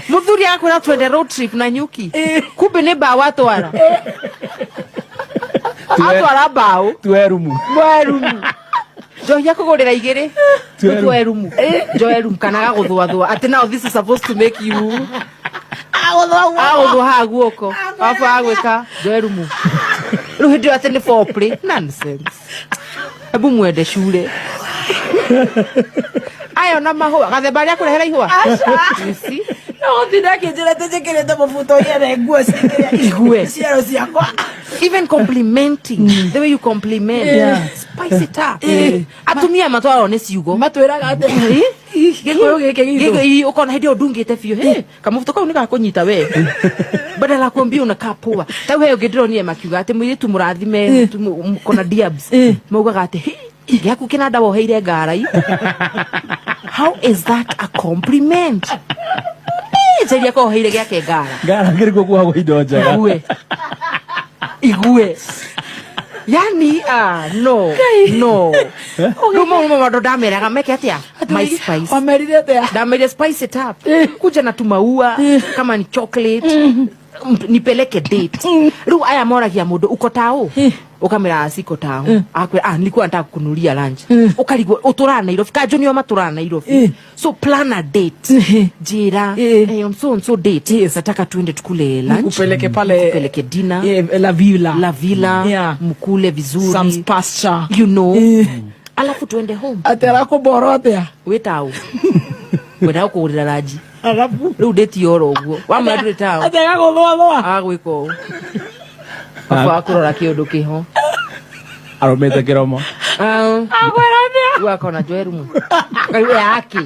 Muthuri akwĩra twende road trip na nyuki, kumbe nĩ mbaũ atwara, atwara mbaũ. Twerumu. Mwerumu njohi akũgũrĩra igĩrĩ. Twerumu. Twerumu, njoerumu kana agagũthũathũa atĩ now this is supposed to make you agũthũa haha guoko, arabu agwĩka njoerumu. Rĩu hĩndĩ ĩyo atĩ nĩ foreplay. Nonsense. Hebu mwende cure aya ona mahũa gathemba arĩa kũrehera ihũa. You see? Gũtinda akĩnjĩra atĩ njĩkĩrĩte mũbuto yethe nguo cikĩrĩa Igue. ciero ciakwa. Even complimenting, the way you compliment, spice it up. Atumia matwarwo nĩ ciugo. Matwĩraga atĩ gĩkũyũ gĩkĩ gitũ. Ũkona hĩndĩ ĩyo ndungĩte biũ, "Hey, kamũbuto kau nĩ gakũnyita we," badala ya kuambia unakaa poa. Ta we ũngĩ ndĩronire makiuga atĩ mũirĩtu mũrathime kona diabs maugaga atĩ, "Hey, gĩaku kĩnanda woheire ngarai." How is that a compliment? Njeria ko oheire gĩake ngara. Ngara kĩrĩkũ kuhagwo indo njega. Igue, igue, yani, ah, no, no, rĩu mau nĩmo maũndũ ndameraga meke atĩa, my spice. Wamerire atĩa? Ndameire spice it up, kuja na tumaua, kama ni chocolate, nipeleke date. Rĩu aya moragia mũndũ uko tao, ukamera siko tao, akwĩra, "Ah, nilikuwa nataka kununulia lunch." Ukarigwo ũtũraga Nairobi, kanjũ nĩo matũraga Nairobi. So plan a date, njĩra, "Eh, on so and so date nataka tuende tukule lunch." Nikupeleke pale. Nikupeleke dinner. La Villa. La Villa. Mkule vizuri. Some pasture. Alafu tuende home. Atĩ arakũmboro atĩa? Wĩtao wendaga kũgũrĩra ranji. Arabu. Rĩu ndĩti oro ũguo wamwĩra ndũrĩ tao. Atĩ agagũthũathũa. Agagwĩka ũũ baba akũrora kĩũndũ kĩho. Arũmĩte kĩromo. Ah, Akwĩra atĩa? Rĩu akona njoerumu yake.